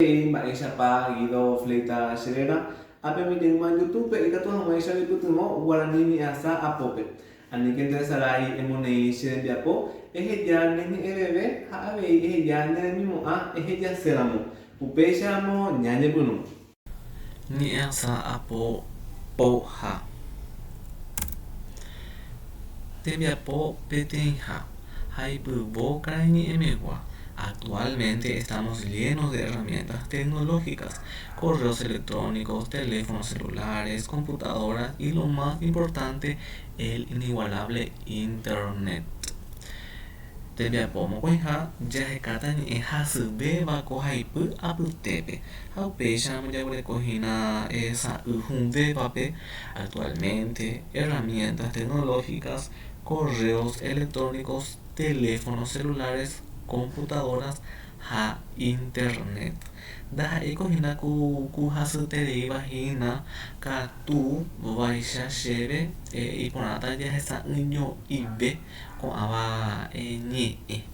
He'i mba'éichapa Guido Fleita che réra, ápemi jeýma YouTube-pe ikatu hag̃uáicha oipytyvõ guarani ñe'ẽasa apópe. Aníke nderesarái emoneĩ che rembiapo, eheja ne ñe'ẽveve ha avei eheja ne remimo'ã ehejaséramo. Upéicharamo ñañepyrũ. Ñe'ẽasa apo poha. Tembiapo peteĩha haipyvo karaiñe'ẽmegua. Actualmente estamos llenos de herramientas tecnológicas, correos electrónicos, teléfonos celulares, computadoras y lo más importante, el inigualable Internet. Tembiapo mokõiha jahekáta ñe'ẽ hasyvéva ko haipy apytépe ha upéicharamo jaguereko hína sa'y hũvévape actualmente herramientas tecnológicas, correos electrónicos, teléfonos celulares, computadoras ha internet. Ndaha'éiko hína ku ku hasytereíva hína katu vaicha chéve iporãta jahesa'ỹijo'ive Ko'ãva ñe'ẽ.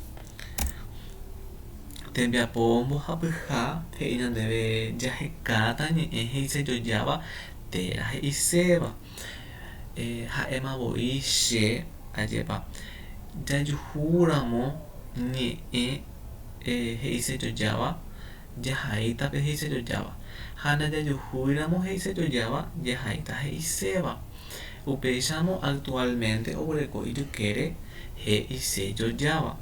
Tembiapo mbohapyha he'i ñandéve jahekáta ñe'ẽ he'isejojáva térã he'iséva. Ha'éma voi che ajépa jajuhúramo ñe'ẽ he'isejojáva jahaíta pe he'isejojáva ha ndajajuhúiramo he'isejojáva jahaíta he'iséva. Upéicharamo actualmente oguereko ijykére he'isejojáva,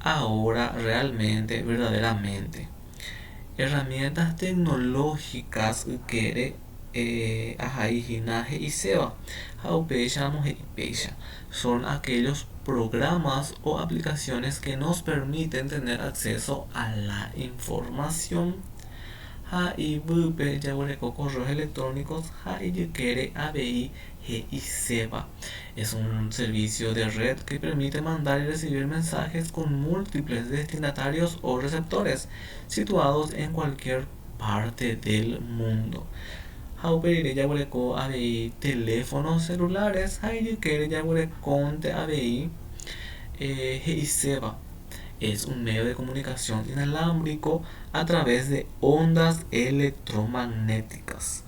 ahora, realmente, verdaderamente. Herramientas tecnológicas ykére ahai hína he'iséva ha upéicharamo he'i péicha, son aquellos programas o aplicaciones que nos permiten tener acceso a la información. Ha ivýpe jaguereko correos electrónicos ha ijykére avei he'iséva. Es un servicio de red que permite mandar y recibir mensajes con múltiples destinatarios o receptores situados en cualquier parte del mundo. Ha upe rire jaguereko avei teléfonos celulares ha ijykére jaguerekónte avei he'iséva. Es un medio de comunicación inalámbrico a través de ondas electromagnéticas.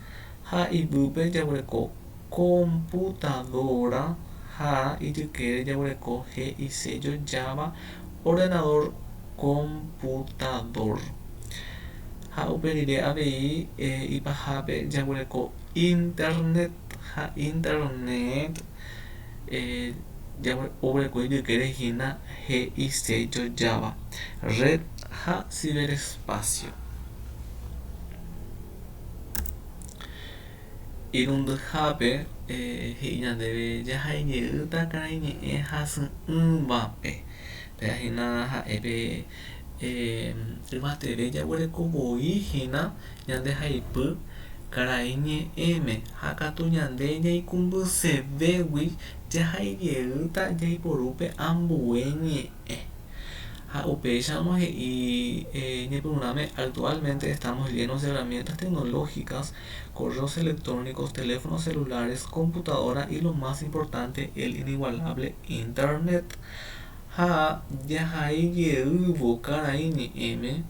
Ha ivýpe jaguereko computadora ha ijykére jaguereko he'isejojáva ordenador computador. Ha upe rire avei ipahápe jaguereko internet ha internet oguereko ijykére hína he'isejojáva red ha ciberespacio. Irundyhápe he'i ñandéve jahaijeýta karaiñe'ẽ hasy'ỹvape. Péva hína ha'e pe yvateve jaguereko voi hína ñande haipy karaiñe'ẽme ha katu ñande ñaikumbysevéguĩ jahaijeýta jaiporu pe ambue ñe'ẽ. Ha upéicharamo he'i ñepyrũrãme actualmente estamos llenos de herramientas tecnológicas, correos electrónicos, teléfonos celulares, computadora y lo más importante el inigualable internet. Ha jahai jeývo karai ñe'ẽme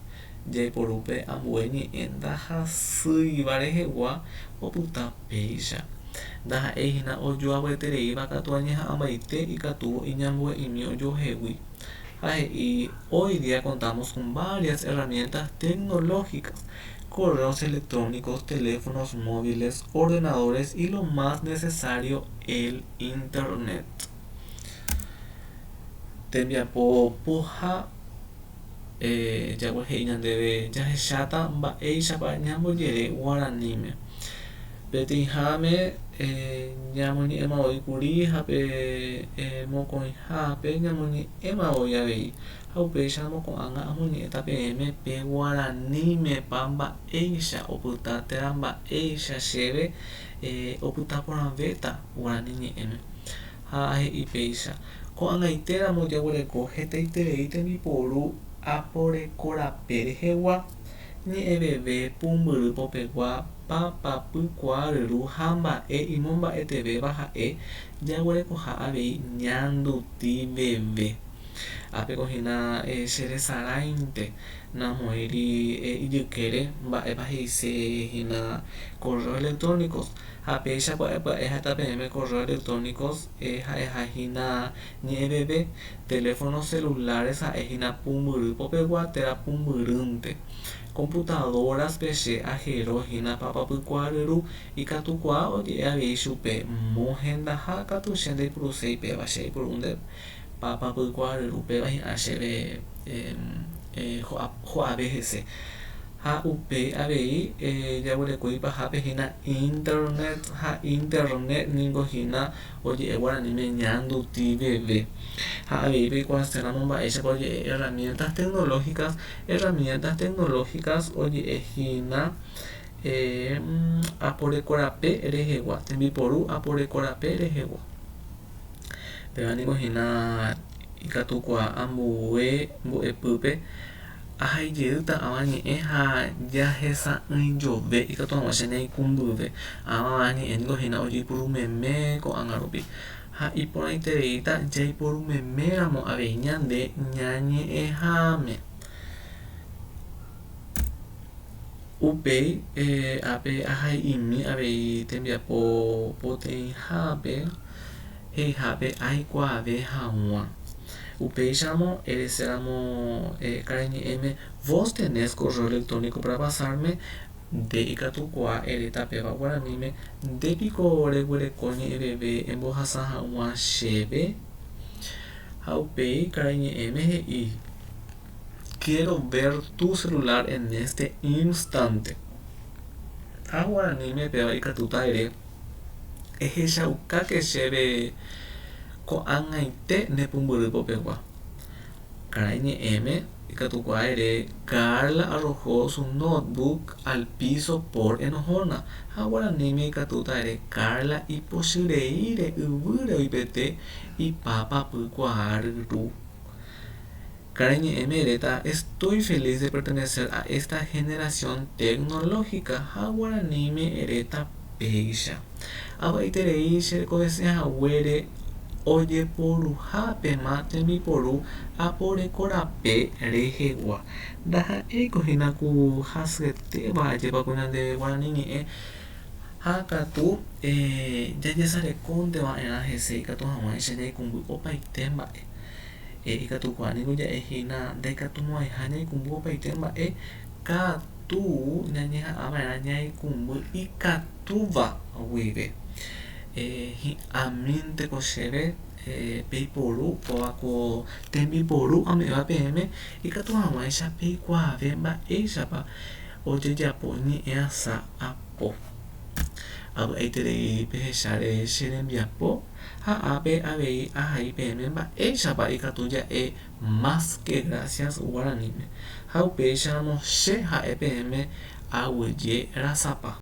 jaiporu pe ambue ñe'ẽ ndahasýiva rehegua opyta péicha. Ndaha'éi hína ojoavyetereíva katu añeha'ãmbaite ikatúvo iñambue'imi ojohegui. Ha he'i, Hoy día contamos con varias herramientas tecnológicas, correos electrónicos, teléfonos móviles, ordenadores y lo más necesario, el Internet. Tembiapo poha he'i ñandéve jahecháta mba'éichapa ñambojere guaraníme. Peteĩháme ñamoñe'ẽma voi kuri ha pe mokõihápe ñamoñe'ẽma voi avei. Ha upéicharamo ko'ág̃a amoñe'ẽta peẽme pe guaranímepa mba'éicha opyta térã mba'éicha chéve opyta porãvéta guarani ñe'ẽme. Ha he'i péicha, Ko'ag̃aitéramo jaguereko hetaiterei tembiporu aporekorape rehegua, ñe'ẽveve, pumbyry popegua, papapykuaa ryru ha mba'e imomba'etevéva ha'e jaguerekoha avei ñanduti veve. Ápeko hína cheresaráinte namoĩri ijykére mba'épa he'ise hína correos electrónicos. Ha péicha pya'e pya'e ha'éta peẽme correos electrónicos ha'eha hína ñe'ẽveve, teléfonos celulares ha'e hína pumbyry popegua térã pumbyrýnte. Computadoras-pe che ahero hína papapykuaaryru, ikatukuaa oje'e avei chupe mohendaha katu che ndaipuruséi péva che aipurúnte papapykuaaryru péva hi'ã chéve ho'ave hese. Ha upéi avei jaguereko ipahápe hína internet ha internet ningo hína oje'e guaraníme ñanduti veve. Ha avei peikuaaséramo mba'éichapa oje'e herramientas tecnológicas, herramientas tecnológicas oje'e hína aporekorape rehegua, tembiporu aporekorape rehegua. Péva ningo hína ikatukuaa ambue mbo'epýpe ahaijeýta ava ñe'ẽ ha jahesa'ỹijove ikatu hag̃uáicha ñaikũmbyve. Ava ñe'ẽ ningo hína ojeipuru meme ko'ág̃a rupi ha iporãitereíta jaiporu meméramo avei ñande ñañe'ẽháme. Upéi ápe ahai'imi avei tembiapo poteĩhápe he'ihápe aikuaave hag̃ua. Upéicharamo ereséramo karaiñe'ẽme vos tenés correo electrónico para pasarme, nde ikatukuaa eréta péva guaraníme, nde piko reguereko ñe'ẽveve embohasa hag̃ua chéve? Ha upéi karaiñe'ẽme he'i. Quiero ver tu celular en este instante. Ha guaraníme péva ikatúta ere, Ehechaukáke chéve ko'ag̃aite ne pumbyry popegua. Karai ñe'ẽme ikatukuaa ere, Carla arrojó su notebook al piso por enojona. Ha guaraníme ikatúta ere, Carla ipochyreíre yvýre oipete ipapapykuaa ryru. Karaiñe'ẽme eréta, Estoy feliz de pertenecer a esta generación tecnológica ha guaraníme eréta péicha. Avaiterei che rekovesẽ haguére ojeporuhápema tembiporu aporekorape rehegua. Ndaha'éiko hína ku hasyetéva ajépa ko ñande guarani ñe'ẽ ha katu jajesarekónte va'erã hese ikatu hag̃uáicha ñaikũmby opaite mba'e. Ikatukuaa ningo ja'e hína ndaikatumo'ãiha ñaikũmby opaite mba'e katu ñañeha'ãva'erã ñaikũmby ikatúva guive. Hi'ãmínteko chéve peiporu kóva ko tembiporu ame'ẽva peẽme ikatu hag̃uáicha peikuaave mba'éichapa ojejapo ñe'ẽasa apo. Avy'aiterei pehecháre che rembiapo. Ha ápe avei ahai peẽme mba'éichapa ikatu ja'e más que gracias guaraníme. Ha upéicharamo che ha'e peẽme aguyje rasapa.